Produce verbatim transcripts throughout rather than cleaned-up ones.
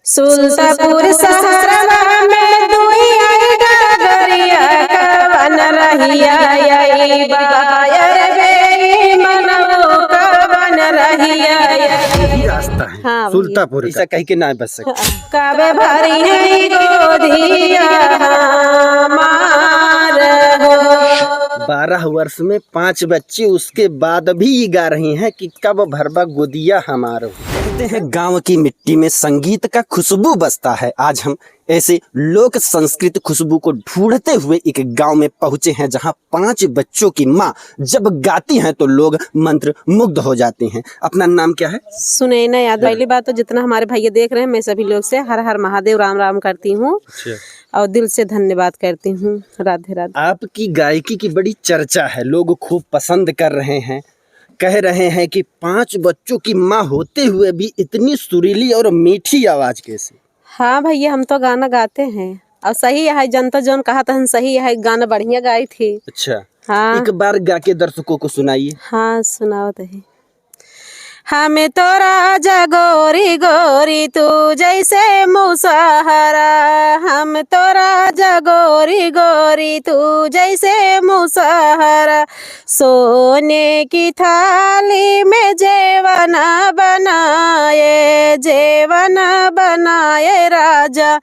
सुल्तापुर सहरवा में दुई आई डगरिया, कवन रहिया आई बायर बेई मनवो, कवन रहिया आई। यही रास्ता है हाँ, भैया। सुल्तापुर का। ऐसा कह के ना बच सकते। कब भरी है गोदिया हमार हो। बारह वर्ष में पांच बच्चे, उसके बाद भी ये गा रही हैं कि कब भरबा गोदिया हमार हो। कहते हैं गांव की मिट्टी में संगीत का खुशबू बसता है। आज हम ऐसे लोक संस्कृत खुशबू को ढूंढते हुए एक गांव में पहुंचे हैं, जहां पांच बच्चों की माँ जब गाती हैं तो लोग मंत्र मुग्ध हो जाते हैं। अपना नाम क्या है? सुनैना यादव। हाँ। पहली बात तो जितना हमारे भैया देख रहे हैं, मैं सभी लोग से हर हर महादेव, राम राम करती हूँ अच्छा। और दिल से धन्यवाद करती हूँ। राधे राधे। आपकी गायकी की बड़ी चर्चा है, लोग खूब पसंद कर रहे हैं, कह रहे हैं कि पांच बच्चों की माँ होते हुए भी इतनी सुरीली और मीठी आवाज कैसे? हाँ भैया, हम तो गाना गाते हैं और सही है, जनता जौन कहा तहन सही है, गाना बढ़िया गाई थी। अच्छा, हाँ। एक बार गा के दर्शकों को सुनाइए। हाँ, सुनावत ही। हम तो राजा गोरी गोरी तू जैसे मुसहरा, हम तो राजा गोरी गोरी तू जैसे मुसहरा, सोने की थाली में जेवना बनाए, जेवना बनाए राजा,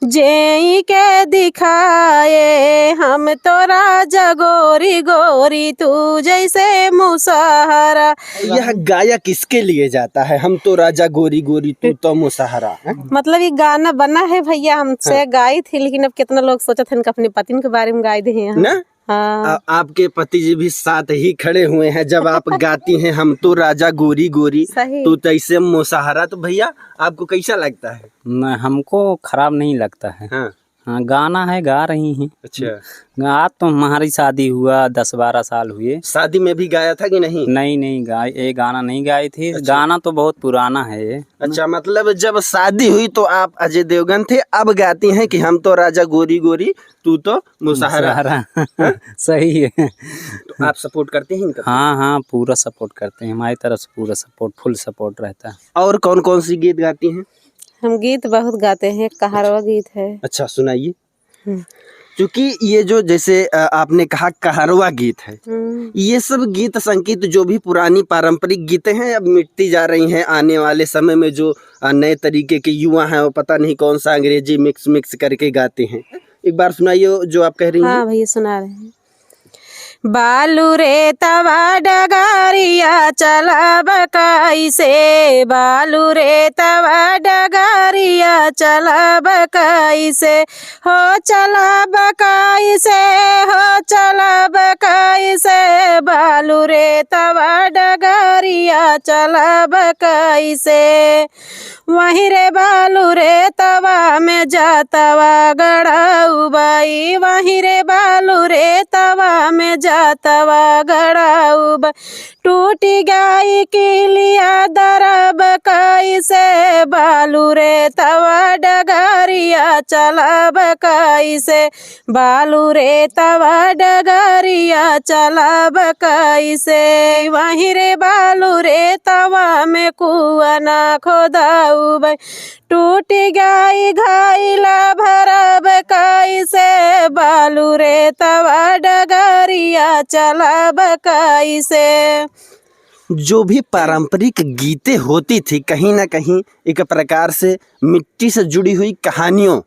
जेई के दिखाए, हम तो राजा गोरी गोरी तू जैसे मुसहरा। यह गाया किसके लिए जाता है, हम तो राजा गोरी गोरी तू तो मुसहरा, हैं? मतलब ये गाना बना है भैया, हमसे हाँ। गाई थी, लेकिन अब कितना लोग सोचत हैं कि अपने पतिन के बारे में गाई दे हैं। ना? हाँ। आ-, आपके पति जी भी साथ ही खड़े हुए हैं जब आप गाती हैं, हम तो राजा गोरी गोरी, सही। तू तैसे मुसहरा। तो भैया, आपको कैसा लगता है? न, हमको खराब नहीं लगता है। हाँ। हाँ, गाना है, गा रही हैं। अच्छा। गा तो हमारी शादी हुआ, दस बारह साल हुए। शादी में भी गाया था कि नहीं? नहीं, नहीं, गाए, ये गाना नहीं गाई थी। अच्छा। गाना तो बहुत पुराना है ये। अच्छा, मतलब जब शादी हुई तो आप अजय देवगन थे, अब गाती हैं कि हम तो राजा गोरी गोरी, तू तो मुसहरा। मुसहरा। हाँ? सही है। तो आप support करते हैं इनका? हाँ, हाँ, पूरा support करते हैं, हमारी तरफ से पूरा support, full support रहता है। और कौन कौन सी गीत गाती हैं? हम गीत बहुत गाते हैं, कहरवा गीत है। अच्छा, सुनाइए। हम्म। क्योंकि ये जो जैसे, अ, आपने कहा कहरवा गीत है, हम्म। ये सब गीत संगीत जो भी पुरानी पारंपरिक गीतें हैं, अब मिटती जा रही हैं। आने वाले समय में जो, अ, नए तरीके के युवा हैं, वो पता नहीं कौन सा अंग्रेजी mix mix करके गाते हैं। एक बार सुनाइए जो आप कह रही हैं। हाँ भैया, सुना रहे हैं। बालू रे तवा डगरिया चलब कैसे, बालू रे तवा डगरिया चलब कैसे, हो चलब कैसे, हो चलब कैसे, बालू रे तवा डगरिया चलब कैसे। वहीं रे बालू रे तवा में जातवा गड़ाऊ बाई, वहीं रे बालू रे तवा में जातवा गड़ाऊ बाई। टूटी गई किलिया दरब कैसे, बालू रे तवा डगरिया चलब कैसे, बालू रे तवा डगरिया चलब कैसे। वहीं रे बालू रे तवा में कुआ ना खोदाऊ बाई, टूटी गई घाइला भरब कैसे, बालू रे तवा डगरिया चलब कैसे। जो भी पारंपरिक गीतें होती थी, कहीं ना कहीं एक प्रकार से मिट्टी से जुड़ी हुई कहानियों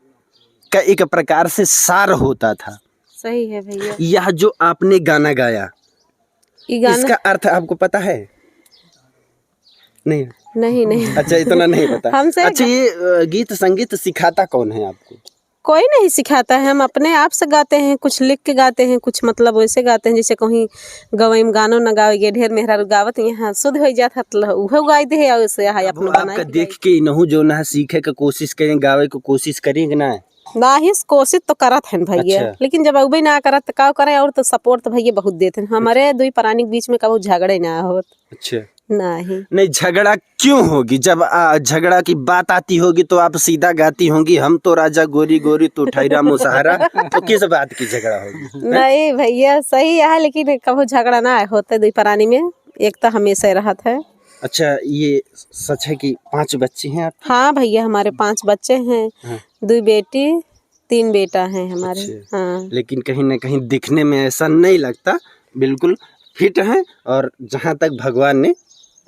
का एक प्रकार से सार होता था। सही है भैया। यह जो आपने गाना गाया, ये गाना इसका अर्थ आपको पता है? नहीं। नहीं, नहीं। अच्छा, इतना नहीं पता। हमसे अच्छा, ये, अ, गीत संगीत सिखाता कौन है आपको? कोई नहीं सिखाता है, हम अपने आप से गाते हैं, कुछ लिख के गाते हैं, कुछ मतलब वैसे गाते हैं, जैसे कहीं गवई में गानो न गावे गे, ढेर मेहरारू गावत यहाँ शुद्ध हो जात है, तो उहे गाई दे है, और उसे यहाँ अब अपना वो बनाए आपका के देख गाई। के इनहू जो ना सीखे के कोशिश करें, गावे के कोशिश करें कि ना? ना ही कोशिश तो करत हैं भैया, अच्छा। लेकिन जब अउबे ना करत तो का करें, और तो support तो भैया बहुत देते हैं। हमारे दुई प्राणी के बीच में कबो झगड़े ना होत। अच्छा। नहीं। नहीं, झगड़ा क्यों होगी? जब, आ, झगड़ा की बात आती होगी तो आप सीधा गाती होंगी, "हम तो राजा गोरी गोरी, तू ठहरा मुसहरा।" तो किस बात की झगड़ा होगी? हैं? नहीं भैया, सही है, लेकिन कबो झगड़ा ना होते दुई प्राणी में, एकता हमेशा रहत है। अच्छा, ये सच है कि पांच बच्चे हैं आप? हाँ भैया, हमारे पांच बच्चे हैं। हाँ। दो बेटी, तीन बेटा हैं हमारे। अच्छा। हाँ। लेकिन कहीं ना कहीं दिखने में ऐसा नहीं लगता, बिल्कुल फिट हैं। और जहाँ तक भगवान ने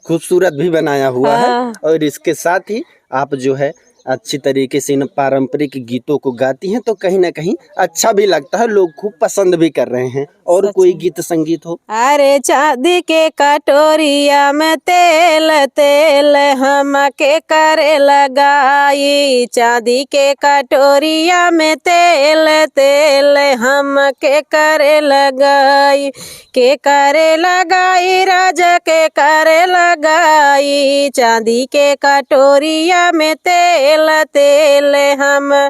खूबसूरत भी बनाया हुआ है, हाँ। और इसके साथ ही आप जो है अच्छी तरीके से इन पारंपरिक गीतों को गाती हैं, तो कहीं ना कहीं अच्छा भी लगता है, लोग खूब पसंद भी कर रहे हैं। और सच कोई में। गीत संगीत हो? अरे चांदी के कटोरिया में तेल, तेल हमके करे लगाई, चांदी के कटोरिया में तेल, तेल हमके करे लगाई, के करे लगाई राजा, के करे लगाई, चांदी के कटोरिया में तेल, तेल हम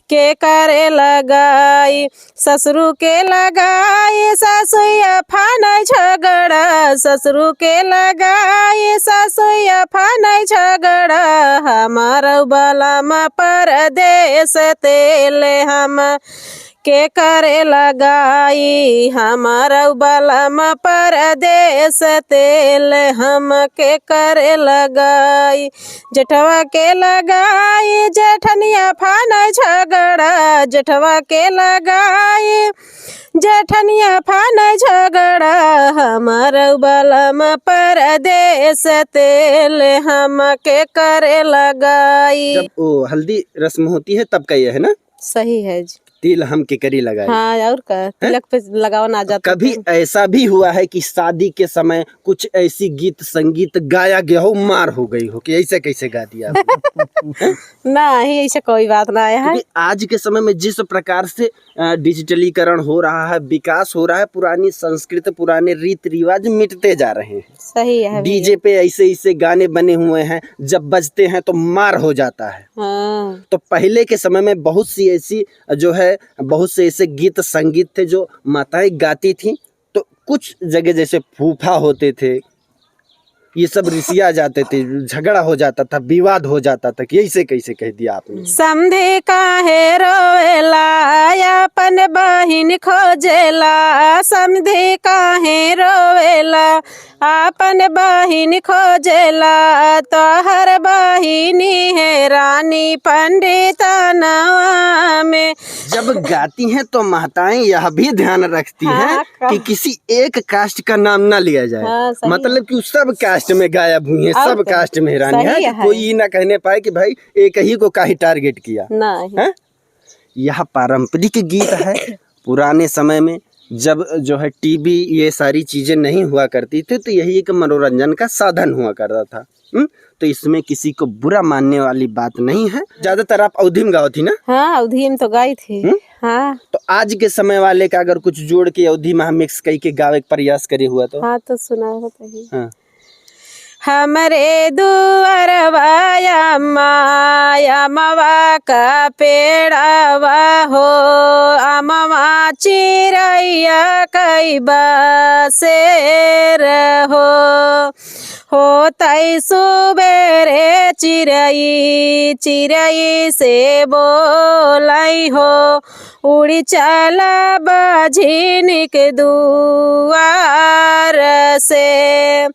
के करे लगाई। ससुरु के लगाई, ससुया फानै झगड़ा, ससुरु के लगाई, ससुया फानै झगड़ा, हमार बलम परदेस तेल हम के करे लगाई, हमार बलम परदेस तेल हम के करे लगाई। जेठवा के लगाई, जेठनिया फानै झगड़ा, जेठवा के लगाई, जेठनिया फानै झगड़ा, हमार बलम परदेस तेल हमके करे लगाई। जब वो हल्दी रस्म होती है तब का ये है ना? सही है जी। तिल हम के करी लगाई। हाँ, और का? हैं? तिलक पे लगावा ना जाता कभी तो। ऐसा भी हुआ है कि शादी के समय कुछ ऐसी गीत संगीत गाया गया हो, मार हो गई हो कि ऐसे कैसे गा दिया आपने? नहीं, ऐसा कोई बात ना आया है। क्योंकि आज के समय में जिस प्रकार से, अ, डिजिटलीकरण हो रहा है, विकास हो रहा है, पुरानी संस्कृति, पुराने रीत रिवाज मिटते जा रहे हैं। सही है भैया। डीजे पे ऐसे ऐसे गाने बने हुए हैं, जब बजते हैं तो मार हो जाता है। हाँ। तो पहले के समय में बहुत सी ऐसी जो है, बहुत से ऐसे गीत संगीत थे जो माताएं गाती थीं, तो कुछ जगह जैसे फूफा होते थे, ये सब रिसिया जाते थे, झगड़ा हो जाता था, विवाद हो जाता था कि ऐसे कैसे कह दिया आपने। समधी काहे रोवेला, आपन बहिन खोजेला, समधी काहे रोवेला, आपन बहिन खोजेला, तोहर बहिनी है रानी पंडित नवा में। जब गाती हैं तो माताएं यह भी ध्यान रखती हाँ, हैं का- कि किसी एक कास्ट का नाम ना लिया जाए। हाँ, सही मतलब है। कि वो सब कास्ट में गायब हुई हैं, और सब क्या? कास्ट में रानी सही है कि है। कोई ये ना कहने पाए कि भाई एक ही को काहे टारगेट किया। नहीं। हैं? यह पारंपरिक गीत है। पुराने समय में जब जो है टीवी ये सारी चीजें नहीं हुआ करती थी तो यही एक मनोरंजन का साधन हुआ करता था। हम्म? तो इसमें किसी को बुरा मानने वाली बात नहीं है। ज्यादातर आप अवधी में गावत ही ना? हाँ, अवधी में तो गाई थी। हम्म? हाँ। तो आज के समय वाले का अगर कुछ जोड़ के अवधी में मिक्स कई के गावे के प्रयास करे हुआ तो? हाँ, तो सुना बताइए। हाँ। हमरे दुअरवा अम्मा, अमवा का पेड़वा हो, अमवा चिरैया कई बसेर हो। होतै सुबेरे चिरई, चिरई से बोलै हो, उड़ी चला बझिनिक दुआर से।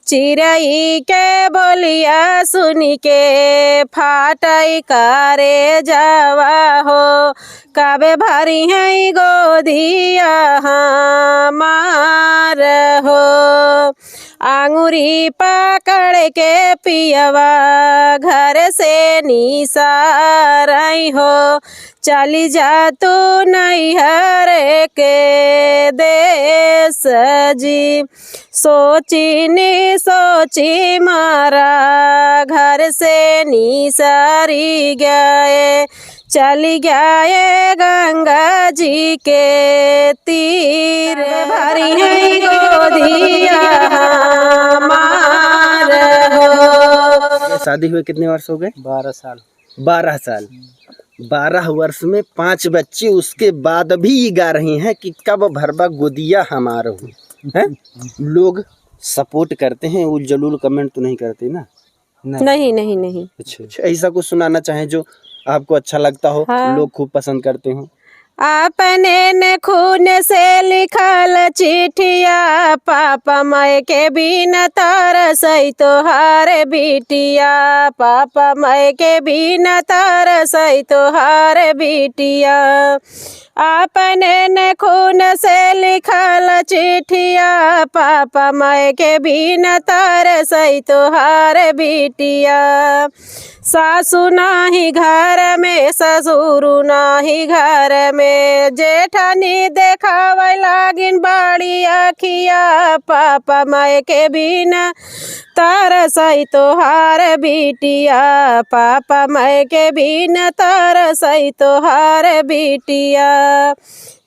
चिरई के बोलिया सुनि के फाटै करेजवा हो, कबे भरिहैं गोदिया हमार हो। आंगुरी पकड़ के पियवा घर से निसारै हो, चली जा तू नैहर के देस जी। सोची नी सोची मारा घर से निसारी गए, चली गए गंगा जी के तीर। भरिहैं गोदिया हमार हो। ये शादी हुए कितने वर्ष हो गए? बारह साल। बारह साल। बारह वर्ष में पांच बच्चे, उसके बाद भी ये गा रही हैं कि कब भरबा गोदिया हमार हो। हैं? लोग सपोर्ट करते हैं, वो जलूल कमेंट तो नहीं करते ना? नहीं। नहीं, नहीं, नहीं। अच्छा, अच्छा, ऐसा कुछ सुनाना चाहें जो आपको अच्छा लगता हो, हाँ। लोग खूब पसंद करते हो? अपने ने खून से लिखल चिट्ठिया, पापा माई के बिना तरसई तोहार बिटिया, पापा माई के बिना तरसई तोहार बिटिया। अपने ने खून से लिखल चिट्ठिया, पापा माई के बिना तरसई तोहार बिटिया। सासु नाही घर में, ससुर नाही घर में, जेठानी देखावे लागिन बड़ी अखिया, पापा माई के बिना तरसई तोहार बिटिया, पापा माई के बिना तरसई तोहार बिटिया।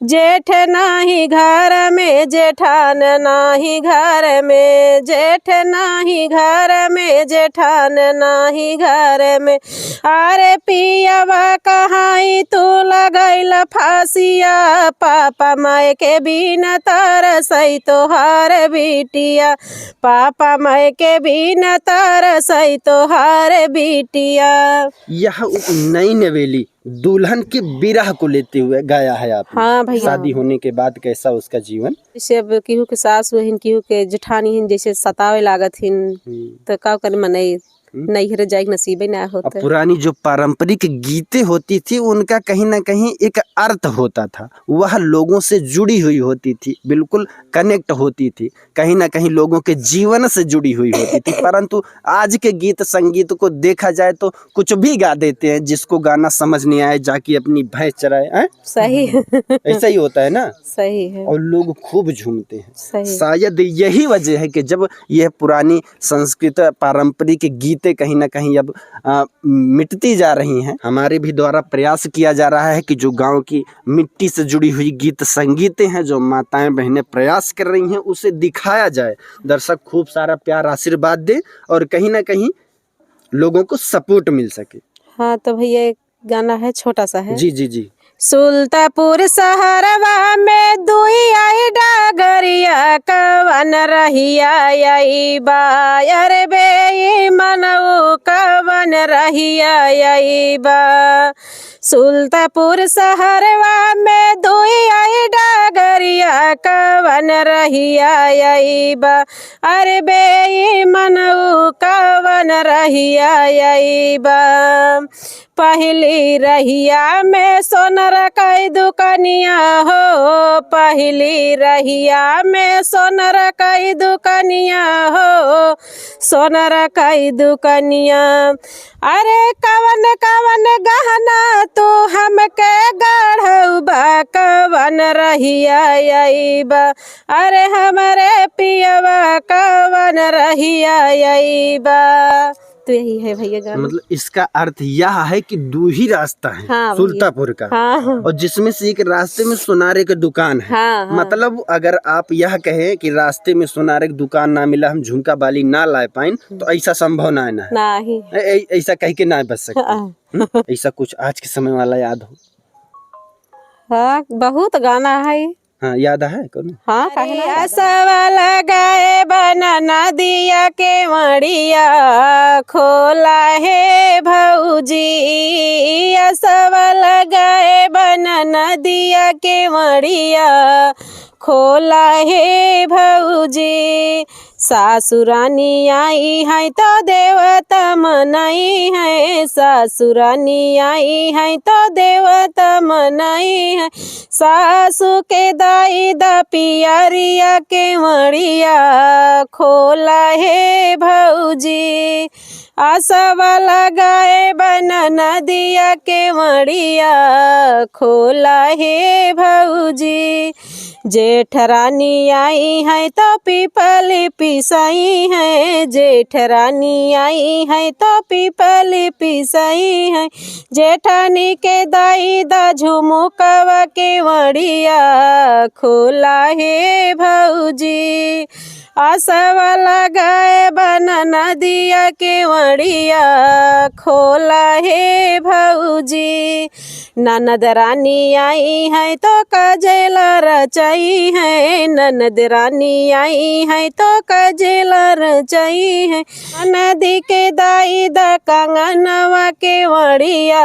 जेठ नाही घर में, जेठान नाही घर में, जेठ नाही घर में, जेठान नाही घर में। अरे पियवा कहाई तू लगैल फासिया, पापा माई के बिना तरसई तोहार बिटिया, पापा माई के बिना तरसई तोहार बिटिया। यह उ-, नई नवेली दुल्हन के विरह को लेते हुए गाया है आपने। हाँ भैया। शादी होने के बाद कैसा उसका जीवन? जैसे अब केहू के सास बहिन, केहू के जेठानी हिन, जैसे सतावे लागत हिन, हम्म। तो का करे मनई, हम्म। नैहर जाए के नसीबे ना अब होत। पुरानी जो पारंपरिक गीतें होती थी, उनका कहीं ना कहीं एक अर्थ होता था, वह लोगों से जुड़ी हुई होती थी, बिल्कुल connect होती थी, कहीं ना कहीं लोगों के जीवन से जुड़ी हुई होती थी। परंतु आज के गीत संगीत को देखा जाए तो कुछ भी गा देते हैं, जिसको गाना समझ नहीं आए, जाके अपनी भैंस चराए, हैं? सही। ऐसा ही होता है ना? सही है। और लोग खूब झूमते हैं। सही। शायद यही वजह है कि जब यह पुरानी संस्कृत पारंपरिक गीतें कहीं ना कहीं अब, आ, मिटती जा रही हैं, हमारे भी द्वारा प्रयास किया जा रहा है कि जो गांव की मिट्टी से जुड़ी हुई गीत संगीतें हैं, जो माताएं बहनें प्रयास कर रही हैं, उसे दिखाया जाए, दर्शक खूब सारा प्यार आशीर्वाद दें और कहीं ना कहीं लोगों को support मिल सके। हाँ, तो भैया एक गाना है, छोटा सा है। जी, जी, जी। सुल्तापुर शहरवा में दुई आई डगरिया, कवन रहिया अइबा, अरे बेईमनऊ कवन रहिया अइबा। सुल्तापुर शहरवा में दुई आई डगरिया, कवन रहिया अइबा, अरे बेईमनऊ कवन रहिया अइबा। पहली रहिया में सोनर कई दुकनिया हो, पहली रहिया में सोनर कई दुकनिया हो, सोनर कई दुकनिया। अरे कवन कवन गहना तू हमके गढ़उबा, कवन रहिया अइबा, अरे हमरे पियवा कवन रहिया अइबा। तो यही है भैया गाना। मतलब इसका अर्थ यह है कि दो ही रास्ता है हाँ भैया। सुल्तापुर का। हाँ। और जिसमें से एक रास्ते में सोनारे का दुकान है। हाँ, हाँ। मतलब अगर आप यह कहें कि रास्ते में सोनारे का दुकान ना मिला, हम झुमका बाली ना लाए पाइन, तो ऐसा संभव ना है ना। नहीं। ऐ-, ऐ-, ऐसा कह के ना बच सकते। हाँ। हम्म? ऐसा कुछ आज के समय वाला याद हो? हाँ, बहुत गाना है। हाँ, याद है कौन? हाँ, काहे ना याद है? असवा लगाए बना नदिया के मड़िया, खोला हे भौजी। असवा लगाए बना नदिया के मड़िया, खोला हे भौजी। सासुरानी आई है तो देवता मनई है, सासुरानी आई है तो देवता मनई है। सासु के दाई दा पियरिया के मड़िया, खोला हे भौजी। असवा लगाए बना नदिया के मड़िया, खोला हे भौजी। जेठरानी आई है तो पीपल पिसई है, जेठरानी आई है तो पीपल पिसई है। जेठानी के दाई दा झुमुकवा के मड़िया, खोला हे भौजी। आसवा लगाए बा ननदिया केवड़िया खोला हे भौजी। ननद रानी आई है तो कजेला रचाई है, ननद रानी आई है तो कजेला रचाई है। ननदी के दाई द कंगनवा केवड़िया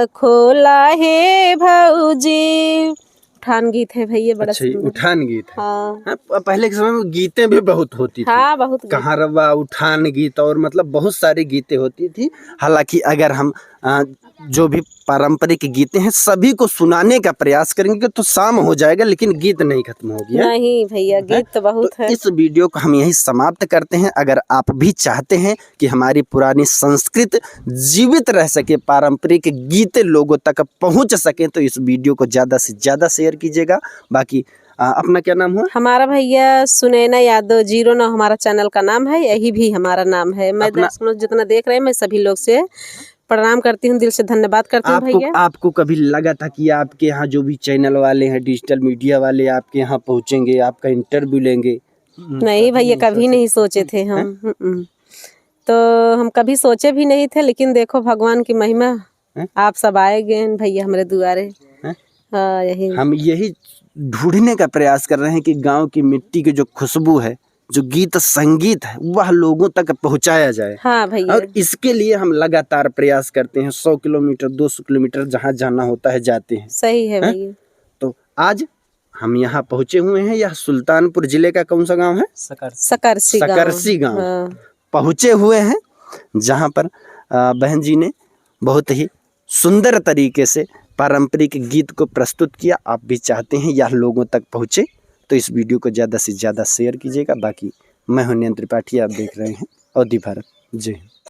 खोला हे भौजी। उठान गीत है भैया, बड़ा अच्छा, ये सुंदर। उठान गीत है। हाँ। हाँ, प-, पहले के समय में गीतें भी बहुत होती थी। हाँ, बहुत गीत। कहारवा, उठान गीत और मतलब बहुत सारी गीतें होती थी। हालांकि अगर हम, अ, जो भी पारंपरिक गीतें हैं, सभी को सुनाने का प्रयास करेंगे तो शाम हो जाएगा, लेकिन गीत नहीं खत्म होगी, है? नहीं भैया, हैं? गीत तो बहुत तो है। इस video को हम यहीं समाप्त करते हैं। अगर आप भी चाहते हैं कि हमारी पुरानी संस्कृत जीवित रह सके, पारंपरिक गीत लोगों तक पहुँच सके, तो इस video को ज़्यादा से ज़्यादा share कीजिएगा। बाकी, आ, अपना क्या नाम हुआ? हमारा भैया सुनैना यादव, ज़ीरो नौ हमारा channel का नाम है, यही भी हमारा नाम है। मैं अपना दर्शकों जितना देख रहे हैं, मैं सभी लोग से प्रणाम करती हूँ, दिल से धन्यवाद करती हूँ आपको, भैया। आपको कभी लगा था कि आपके यहाँ जो भी channel वाले हैं, digital media वाले आपके यहाँ पहुँचेंगे, आपका interview लेंगे? नहीं भैया, कभी नहीं सोचे थे हम। हैं? हम्म। तो हम कभी सोचे भी नहीं थे, लेकिन देखो भगवान की महिमा, हैं? आप सब आए गए हैं भैया हमरे दुआरे। हैं? हाँ, यही। हम यही ढूंढने का प्रयास कर रहे हैं कि गांव की मिट्टी की जो खुशबू है, जो गीत संगीत है, वह लोगों तक पहुंचाया जाए। हाँ भैया। और इसके लिए हम लगातार प्रयास करते हैं, सौ किलोमीटर, दो सौ किलोमीटर जहाँ जाना होता है, जाते हैं। सही है हैं? भैया। तो आज हम यहाँ पहुँचे हुए हैं। यह सुल्तानपुर जिले का कौन सा गांव है? सकरसी। सकरसी गांव। सकरसी गांव। हाँ। पहुँचे हुए हैं, जहाँ पर, अ, बहन जी ने बहुत ही सुंदर तरीके से पारंपरिक गीत को प्रस्तुत किया। आप भी चाहते हैं यह लोगों तक पहुँचे, तो इस video को ज़्यादा से ज़्यादा share कीजिएगा। बाकी मैं हूं नयन त्रिपाठी, आप देख रहे हैं अवधी भारत। जय हिंद।